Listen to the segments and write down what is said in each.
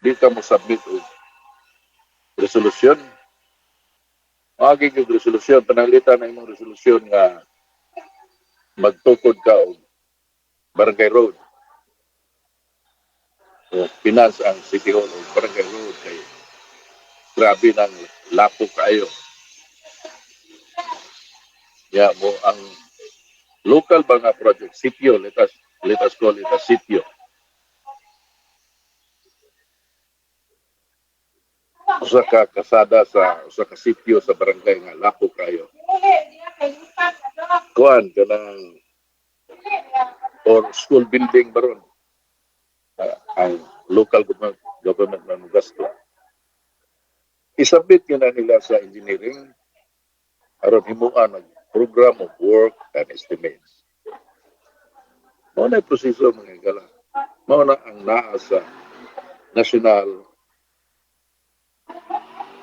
Di ka mo submit og resolusyon. Moagi og resolusyon, pananglitan na imong resolusyon nga magtukod ka og barangay road. O finance ang City Hall o barangay road kay grabe nang lapok kaayo. Ya mo ang local ba nga project, sitio, let us call it a sitio. Usa ka kasada sa usa ka sitio sa barangay nga lapok kayo. Kuan kanang or school building baron, ang local government man gasto. Isabit yun na nila sa engineering aron himuan ang program of work and estimates. Mao na proseso, mga higala. Mao na ang naa sa National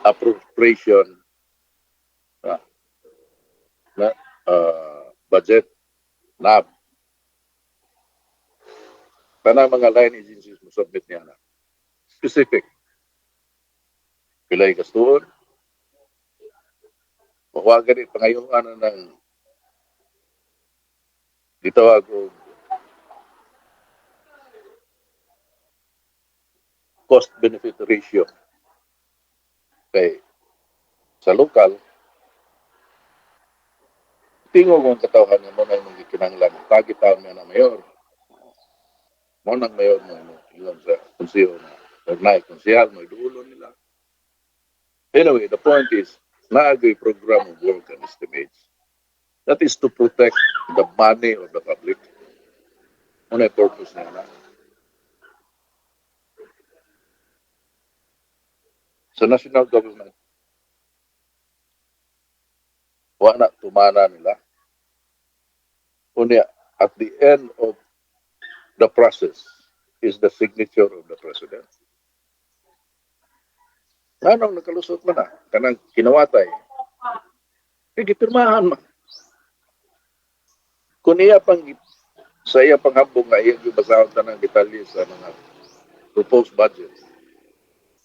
Appropriation na Budget, NAB. Tanang mga line agencies mo submit niya na. Specific. Pilay gastuon. Mahuwa gani pangayuan na ng gitawag og cost benefit ratio. Kay sa local, tingog ang katawhan nga mo na imong gikinahanglan. Tagi taon nga na mayor. Mo nang mayor mo mo ingon sa konseho na or na konsehal mo dulo nila. Anyway, the point is, naagay program of work and estimates. That is to protect the money of the public. Ano yung purpose niya na? Sa national government, wa na tumana nila. Unya, at the end of the process is the signature of the president. Anong nakalusot man na? Kanang kinawatay. Eh, gipirmahan man. Kung iya pang sa iya panghambong nga iya gyud basahon tanang detalye sa mga proposed budget,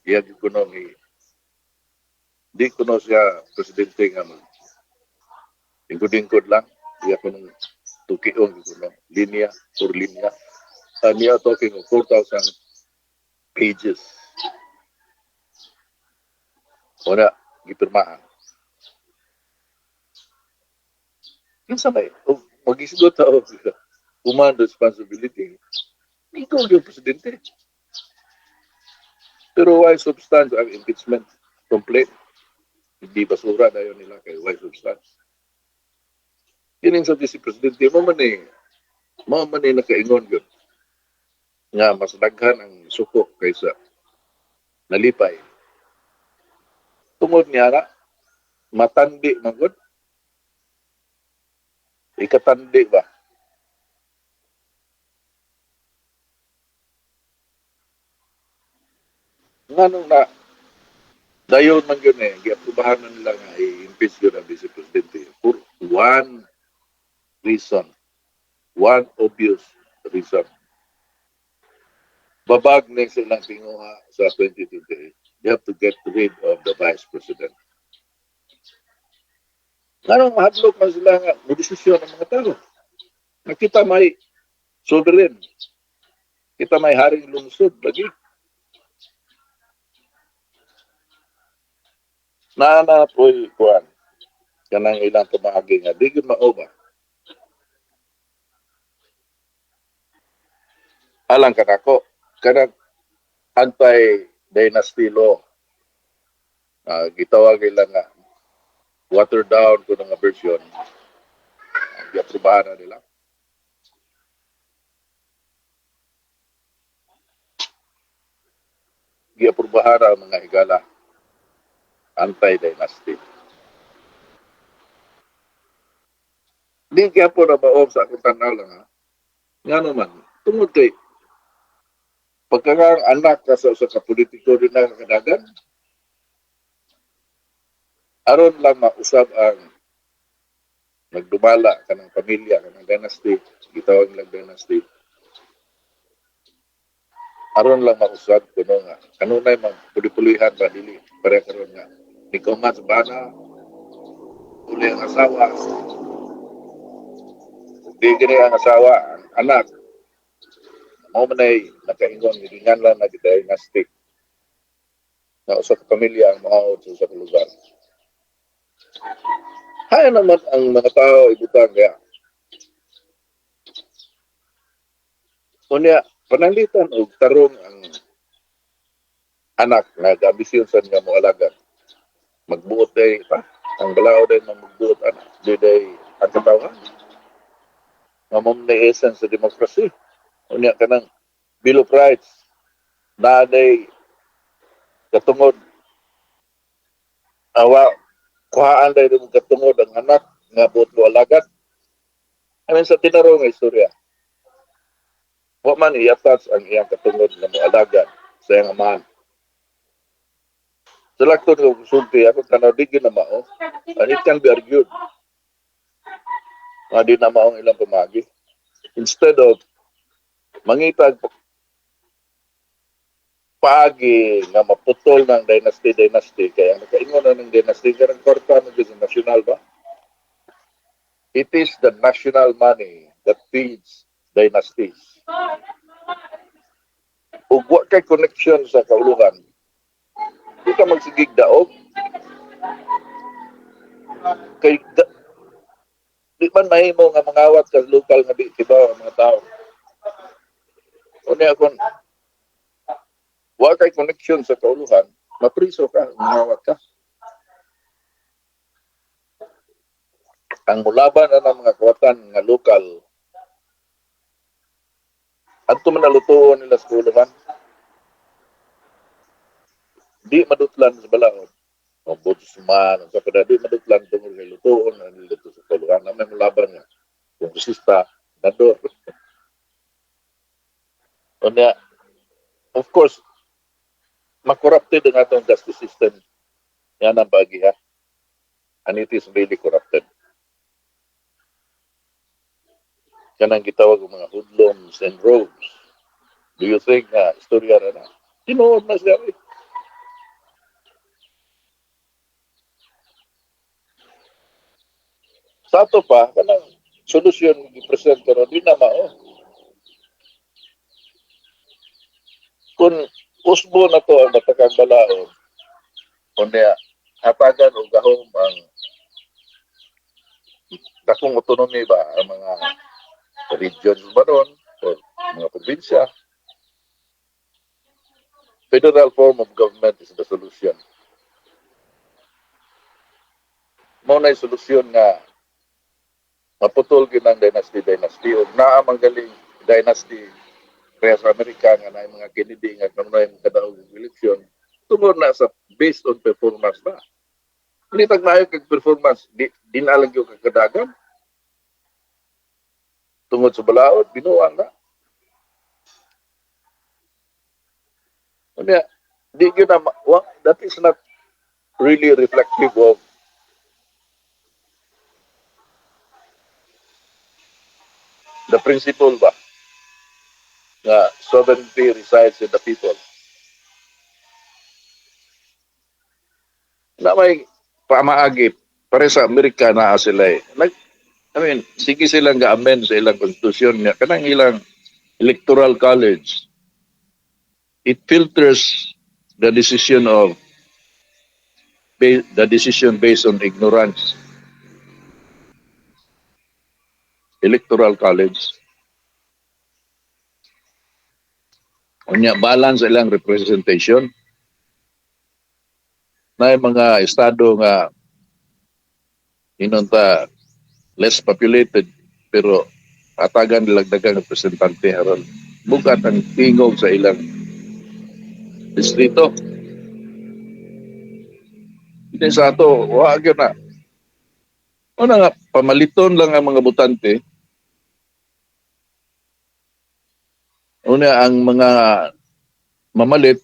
iya gyud kuno ni di kuno siya presidente nga mag lingkod-lingkod lang, iya kunong tukion gyud kuno linya por linya, and we are talking of 4,000 pages. Wala, gipirmahan. Kinsa may magisgot ta og command responsibility? Ikaw yung presidente. Pero why substance ang impeachment complaint? Hindi basura dayon nila kay why substance. Kining sa vice presidente mo man eh nakaingon yun nga mas daghan ang suko kaysa nalipay. Tungod niya na, matandi man gud. Ikatandi ba? Nganong na dayon man yun eh, giaprobahan na nila nga i-impeach yun ang vice presidente for one reason, one obvious reason. Babag na silang tinguha sa 2028. They have to get rid of the vice president. Nganong mahadlok man sila nga modesisyon ng mga tao? Nakita may sovereign. Kita may haring lungsod lagi. Naana po'y kuan kanang ilang pamaagi nga di gyud mao ba. Alang kanako kanang anti-dynasty law. Gitawag nila nga water down kuno nga version. Ang giaprobahan na nila. Giaprobahan na ang mga higala, anti-dynasty. Di kaya po na baog sa akong tanaw lang ha. Nga naman, tungod kay pagka nga ang anak ka sa usa ka politiko din na kakadagan, aron lang mausab ang nagdumala kanang pamilya, kanang dynasty, gitawag nilang dynasty. Aron lang mausad kuno nga kanunay man puli-pulihan ba, dili pare karon nga ni kuman sa bana, uli ang asawa. Ug di gini ang asawa, ang anak. Mao man ay nakaingon, gigingan lang na dynasty na usa ka pamilya ang moawod sa usa ka lugar. Haya naman ang mga tao ibutang kaya. Unya, pananglitan og tarong ang anak nga gaambisyon sa nga moalagad. Magbuot day pa. Ang balaod ay magbuot anak. Di day ang katawhan. Nga mo na essence sa democracy. Unya, kanang Bill of Rights na day katungod awa kuhaan day yung katungod ang anak nga buot mo alagad. I mean, sa tinarong nga istorya, wa man i-attach ang iyang katungod nga moalagad sa iyang amahan. Sa lakton ko sulti, ako tanaw, di gyud na mao. And it can be argued nga di na mao ang ilang pamagi. Instead of mangitag paagi nga maputol ng dynasty-dynasty, kaya ang nakaingon na ng dynasty, kanang kwarta mo sa national ba? It is the national money that feeds dynasties. Ug wa kay connection sa kauluhan, di ka magsigig daog. Kay di man mahimo nga mangawat ka lokal nga di kibaw ang mga tao. Unya, kung wa kay connection sa kauluhan, mapriso ka, mangawat ka. Ang mulaban na ng mga kawatan nga lokal, adto man nalutoon nila sa kauluhan. Di madutlan sa balaod. Ombudsman, sa kada di madutlan tungod kay lutoon na nila sa kauluhan. Na may mulaban nga kongresista, senador. Unya, of course, makorrupted ang atong justice system. Yan ang bagi ha. And it is really corrupted. Kanang gitawag og mga hoodlums and rogues. Do you think nga istorya ra na? Tinuod na siya eh. Sa ato pa, kanang solusyon gi-present karon, di na mao. Kung usbo na to ang batakang balaod, unya hatagan og gahom ang dakong autonomy ba ang mga regions ba doon o mga probinsya. Federal form of government is the solution. Mao na solusyon nga maputol gyud ang dynasty-dynasty ug naa man galing dynasty kaya sa Amerika nga naay mga Kennedy nga kanunay makadaog og eleksyon tungod na sa based on performance ba. Hindi tag maayo kag performance, di na lang gyud kadagan. Tungod sa balaod, binuang na. Unya, di gyud na that is not really reflective of the principle ba nga sovereignty resides in the people. Na may pamaagi pare sa Amerika na sila eh. Like, I mean, sige silang ga-amend sa ilang konstitusyon nga kanang ilang electoral college, it filters the decision based on ignorance. Electoral college. Unya, balance ilang representation. Na mga estado nga inunta less populated pero atagan nila daghang representante aron bugat ang tingog sa ilang distrito. Hindi sa ato, wa gyud na. Una nga, pamaliton lang ang mga botante. Una, ang mga mamalit,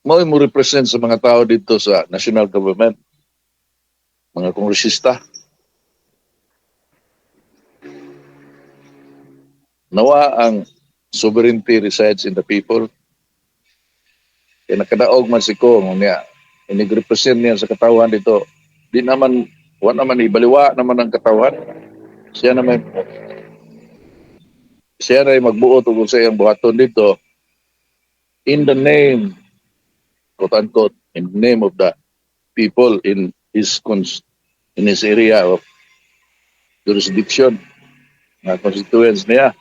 mao mo represent sa mga tao dito sa national government, mga kongresista. Nawa ang Sovereignty resides in the people. Kaya nakadaog man si Kong niya, inig-represent niya sa katawhan dito. Di naman, wa naman, ibaliwa naman ang katawhan. Siya naman, siya na magbuot ug sa iyang buhaton dito in the name, quote unquote, in the name of the people in his area of jurisdiction nga constituents niya.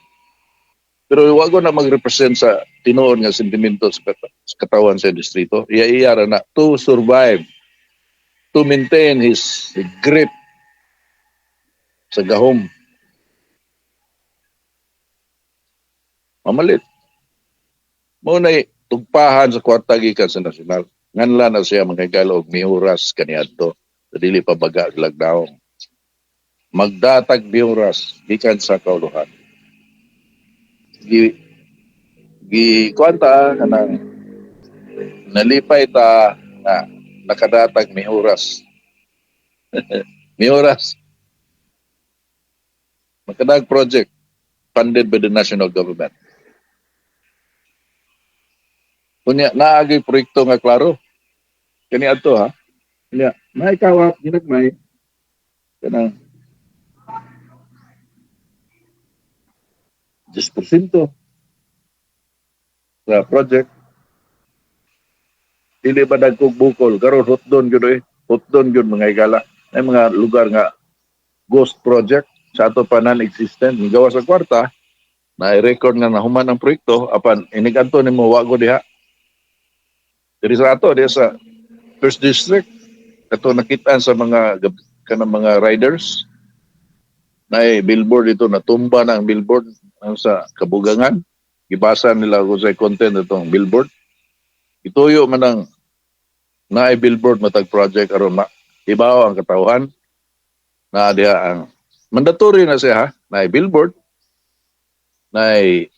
Pero wa ko na mag-represent sa tinuod nga sentimento sa katawan sa distrito. Iya-iya ra na to survive, to maintain his grip sa gahom. Mamalit. Mao na tugpahan sa kwarta gikan sa nasyonal. Nganla na siya mga og mihuras kaniadto. Sa dili pa baga silag daong. Magdatag mihuras gikan sa kauluhan. Gi kuan ta kanang nalipay ta nga nakadatag mihuras. Mihuras. Makadag project funded by the national government. Unya naagay proyekto nga klaro. Kani adto ha. Unya naay kawat ginagmay kanang 10% sa project. Dili ba dagkog bukol karon, hotdon gyud eh. Hotdon gyud, mga higala. May mga lugar nga ghost project sa ato pa, non-existent, migawas sa kwarta na record nga nahuman ang proyekto, apan inigadto nimo, wa go diha. Diri sa ato, diha sa first district kato, nakitaan sa mga kanang mga riders na billboard dito, natumba na ang billboard ang sa kabugangan. Gibasa nila kung sa content itong billboard. Ituyo man ang naay billboard matag project aron ma ibaw ang katawhan na diha ang mandatory na siya ha, naay billboard, naay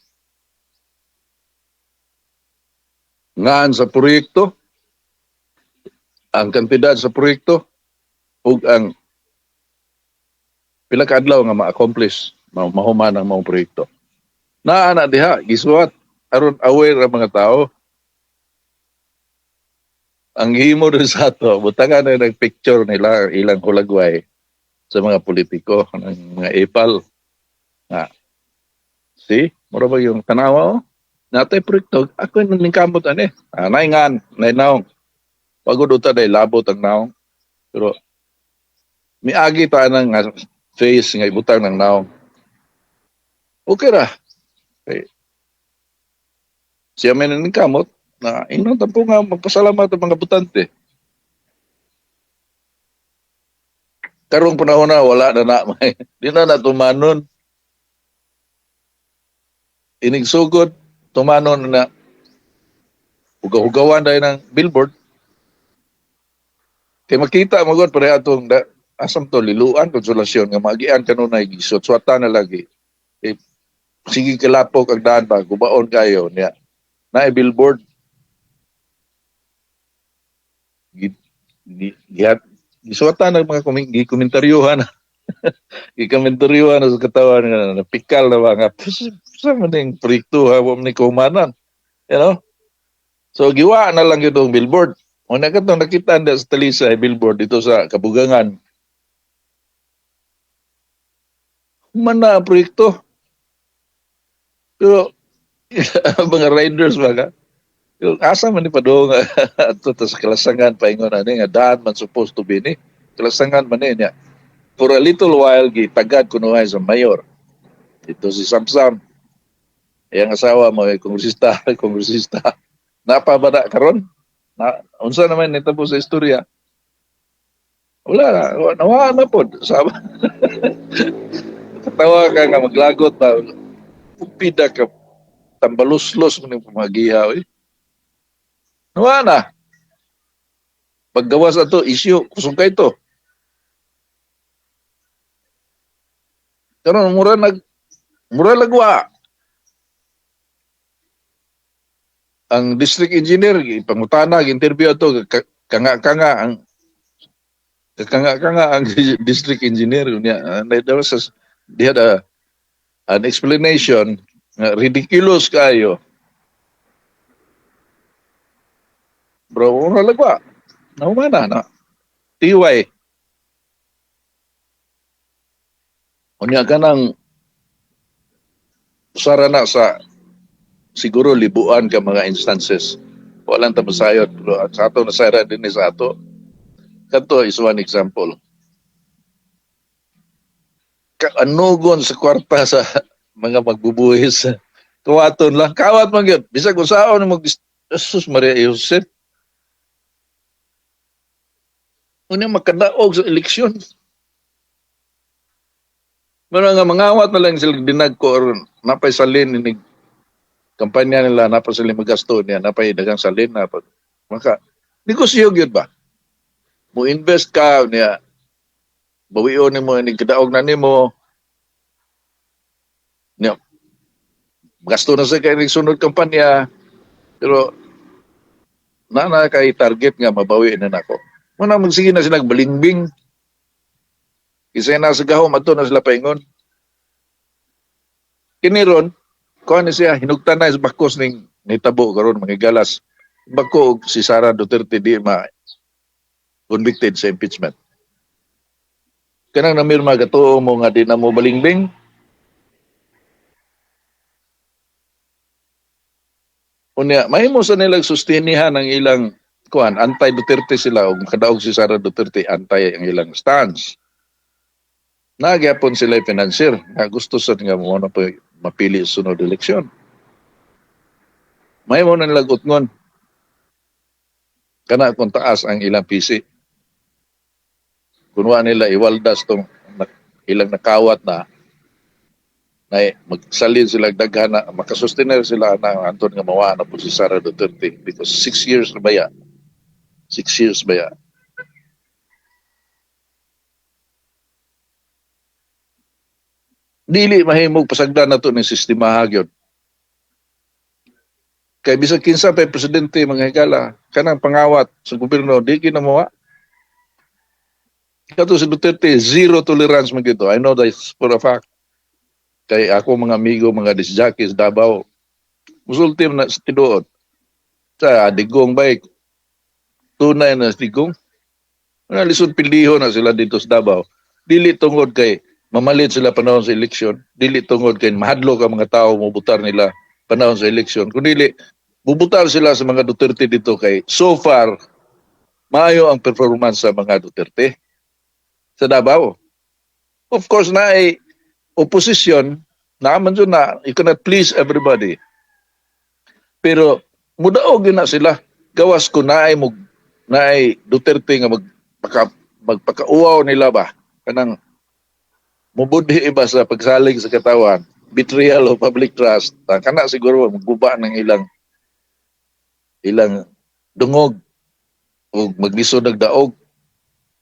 ngaan sa proyekto, ang kantidad sa proyekto ug ang pila ka adlaw nga ma-accomplish, mahuman ang maong proyekto. Naa na diha gisuwat aron aware ang mga tao. Ang himo dun sa ato, butangan na nagpicture nila ilang hulagway sa mga politiko ng mga epal nga, see, mura ba yung tanawa, oh, natay proyekto ako nang ningkamot ani, ah, naingan nay naong pagod uta day labot ang naong, pero miagi ta nang nga face nga ibutang ng naong, okay ra. Okay. Siya may naningkamot na ingnon tampo nga magpasalamat ang mga botante. Karong panahon na wala na na may di na na tumanon. Inig sugod tumanon na hugaw-hugawan dahil ng billboard. Kay makita mo gud pareha atong da, asam to liluan konsolasyon nga maagian kanunay gisuot-suatan na lagi. Eh, sige kalapok ang daan ba, gubaon kayo niya. Na billboard. Gi, gi, gihat, gisuwatan ng mga gikomentaryohan. Gikomentaryohan na sa katawan nga napikal na ba nga sa man ning proyekto ha, wa man ni kumanan. You know? So giwa na lang yun ang billboard. O nakatong nakita na sa Talisay billboard dito sa Kabugangan. Human na ang proyekto. Pero mga riders ba ka? Pero asa man ni padung ato ta sa Kalasangan paingon ani nga daan man supposed to be ni. Kalasangan man ni niya. For a little while gitagad kunuhay sa mayor. Dito si Samsam. Iyang asawa mo ay kongresista, kongresista. Napa ba na karon? Na unsa naman nitabo sa istorya? Wala na, nawa na pod. Sama. Katawa ka nga maglagot ba? Pupida ka tambaluslos mo ning pamagiha oy. Nawa na. Paggawas ato issue kusog kay to. Karon mura nag mura lagwa. Ang district engineer pangutana interview ato kanga-kanga ang kanga-kanga ang district engineer niya. There was a, they had an explanation Nga ridiculous kayo. Bro, ura lagwa. Naumana na. Tiway. Unya ka nang sara na sa siguro libuan ka mga instances. Walang tamasayot. Pero sa ato nasayra din sa ato. Kato is one example. Kaanugon sa kwarta sa mga magbubuhis. Kawaton lang. Kawat man yun. Bisag usaon mag Jesus Maria Joseph. Unya makadaog sa eleksyon. Muna nga mangawat na lang sila dinag ko or napay salin inig kampanya nila, napay salin magasto niya, napay dagang salin na pag maka negosyo gyud ba? Mo invest ka niya, bawion nimo inig kadaog na nimo niya, gasto na sa kay sunod kampanya, pero na kay target nga mabawi na nako. Muna magsige na sila balingbing. Isa na sa gahom adto na sila paingon. Kini ron, kuan ni siya hinugtan na sa bakos ning nitabo karon mga galas. Bako og si Sara Duterte di ma convicted sa impeachment. Kanang namirma gatuo mo nga di na mo balingbing. Unya, mahimo sa nilang sustinihan ang ilang kuan, anti-Duterte sila og makadaog si Sara Duterte, anti ang ilang stance. Nagyapon sila financier nga gusto sa nga mo na po mapili sa sunod eleksyon. Mahimo na nilang utngon. Kana kung taas ang ilang PC. Kunwa nila iwaldas tong ilang nakawat na na magsalin sila daghan na makasustenir sila na anton nga mawa na po si Sara Duterte because 6 years na baya. 6 years baya. Dili mahimog pasagdan nato ning sistema gyud. Kay bisag kinsa pay presidente mga higala, kanang pangawat sa gobyerno di ginawa. Kato si Duterte, zero tolerance man gito. I know that for a fact. Kay ako mga amigo, mga disjockeys, Davao, musulti na sa tinuod. Sa digong bike, tunay na digong. Mga lisod piliho na sila dito sa Davao. Dili tungod kay mamalit sila panahon sa eleksyon. Dili tungod kay mahadlok ang mga tao mubutar nila panahon sa eleksyon. Kundi bubutar sila sa mga Duterte dito kay so far maayo ang performance sa mga Duterte sa Davao. Of course, na ay opposition, naaman dyan na, you cannot please everybody. Pero mudaog yun na sila. Gawas ko na ay, mag, na ay Duterte nga magpakauaw nila ba? Kanang mubudhi iba sa pagsalig sa katawan, betrayal of public trust, kana siguro magguba ng ilang ilang dungog o maglisod nagdaog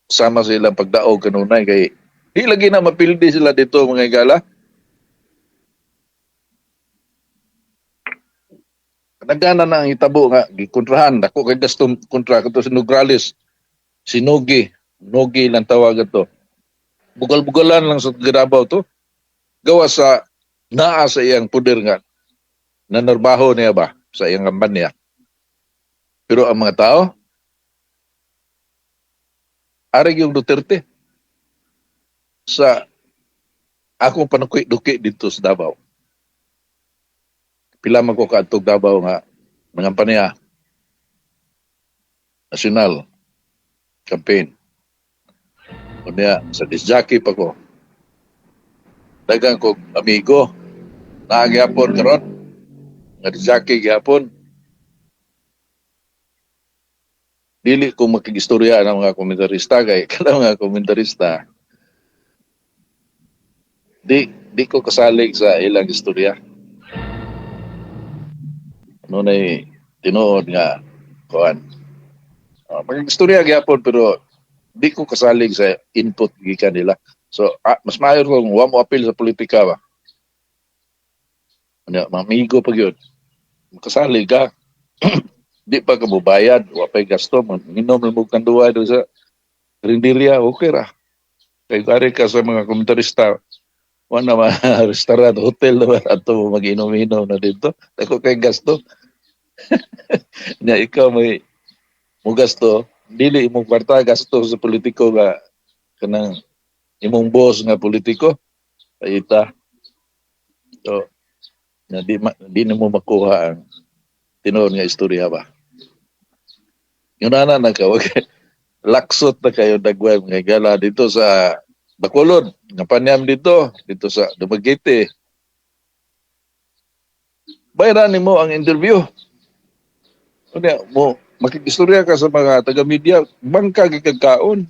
sama sa ilang pagdaog kanunay kay di lagi na mapildi sila dito mga higala. Nagana na ang itabo nga gikontrahan dako kay gasto kontra kato si Nograles, si Nogi, Nogi lang tawag ato. Bugal-bugalan lang sa Davao to. Gawa sa naa sa iyang puder nga nanarbaho niya ba sa iyang kampanya. Pero ang mga tao ari yung Duterte sa akong panuki-duki dito sa Davao. Pila man ko kaadtog Davao nga nangampanya national campaign. Unya sa disjockey pa ko. Dagang kog amigo naa gyapon karon nga disjockey gyapon. Dili ko makigistorya ng mga komentarista kay kada mga komentarista di ko kasalig sa ilang istorya. Nunay tinuod nga kuan. Makigistorya gyapon pero di ko kasalig sa input gikan nila. So mas maayo kung wa mo apil sa politika ba. Ano, mamigo pa gyud. Makasalig ka. Di pa ka mubayad, wa pay gasto, manginom lang mo kanduwa do sa rinderya, okay ra. Kay gari ka sa mga komentarista, Wa na ma restaurant, hotel na ba ato mo mag-inom-inom na dito. Dako kay gasto. Nya ikaw may mo gasto, dili imong kwarta, gasto sa politiko nga kanang imong boss nga politiko. Paita. So, na di nimo makuha ang tinuod nga istorya ba. Yun na na ka, wag laksot na kayo dagway mga higala dito sa Bacolod, nga panyam dito sa Dumaguete. Bayaran nimo ang interview. Unya mo makikistorya ka sa mga taga-media, bangka gikagkaon.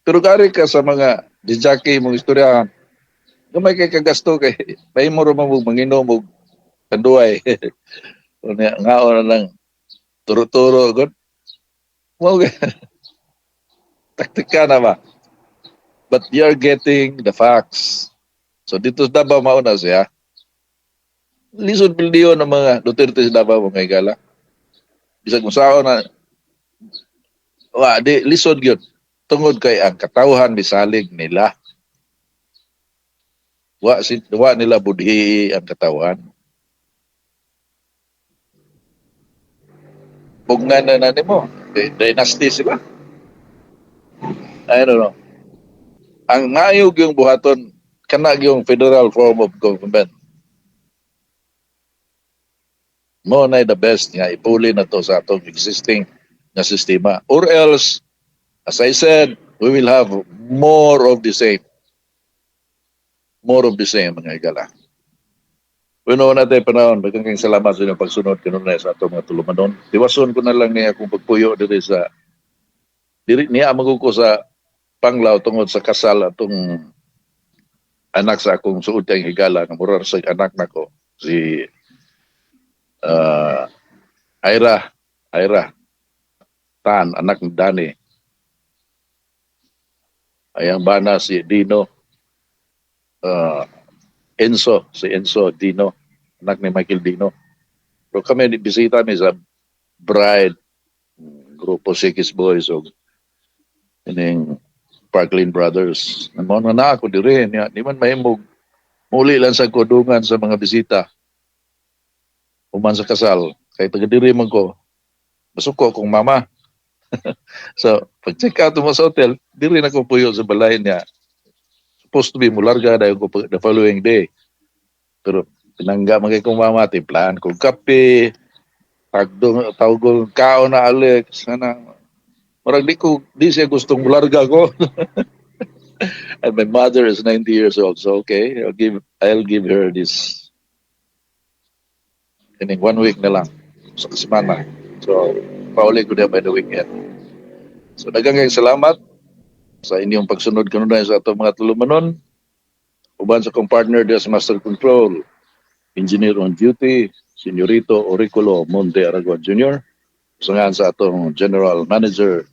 Pero kari ka sa mga di-jockey mong istoryahan, gamay kay kagasto kay mahimo ra man mo manginom og kanduay. Unya ngaon na lang turo-turo gud. Mao taktika na ba? But you're getting the facts. So dito sa Davao, mao na siya. Lisod bildiyon ng mga Duterte sa Davao, mga higala. Bisag kung saan na wa di lisod gyud tungod kay ang katawhan misalig nila. Wa nila budhi ang katawhan. Bugnan na na nimo. Dynasty sila. I don't know. Ang maayo yung buhaton kana yung federal form of government. Mo na the best nga ipuli na to sa atong existing nga sistema. Or else, as I said, we will have more of the same. More of the same, mga higala. Bueno, natin panahon. Daghang kayong salamat sa inyong pagsunod kanunay sa atong mga tulumanon. Tiwason ko na lang niya akong pagpuyo diri sa diri niya ko sa Panglao tungod sa kasal atong anak sa akong suod kay higala nga mura sa anak nako, si Ira Ira Tan, anak ni Danny. Ayang bana si Dino, Enzo, si Enzo Dino, anak ni Michael Dino. Pero kami bisita mi sa bride, grupo Sikis Boys o ining Parkland Brothers. Mao na na ako diri niya, di man mahimog muli lang sa kudungan sa mga bisita. Human sa kasal, kay taga diri man ko. Masuko akong mama. So, pag check out mo sa hotel, diri na ko puyo sa balay niya. Supposed to be mularga dayon ko the following day. Pero pinangga man kay kong mama, timplahan kong kape, tagdong tawgong kaon na Alex, sana murag di siya gustong mularga ko. And my mother is 90 years old, so okay, I'll give her this kining one week na lang sa semana. So, pauli ko diya by the weekend. So, daghang kayong salamat sa inyong pagsunod kanunay sa atong mga tulumanon. Uban sa akong partner diya sa Master Control, Engineer on Duty, Senyorito Oriculo Monte Aragon Jr. Usangan sa atong General Manager,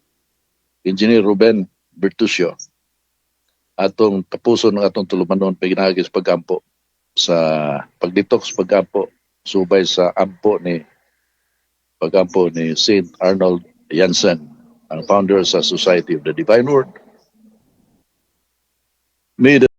Engineer Ruben Bertucio. Atong tapuson ng atong tulumanon pinaagi sa pagkampo sa pagdetox, pagkampo subay sa ampo ni pagampo ni Saint Arnold Janssen, ang founder sa Society of the Divine Word. May the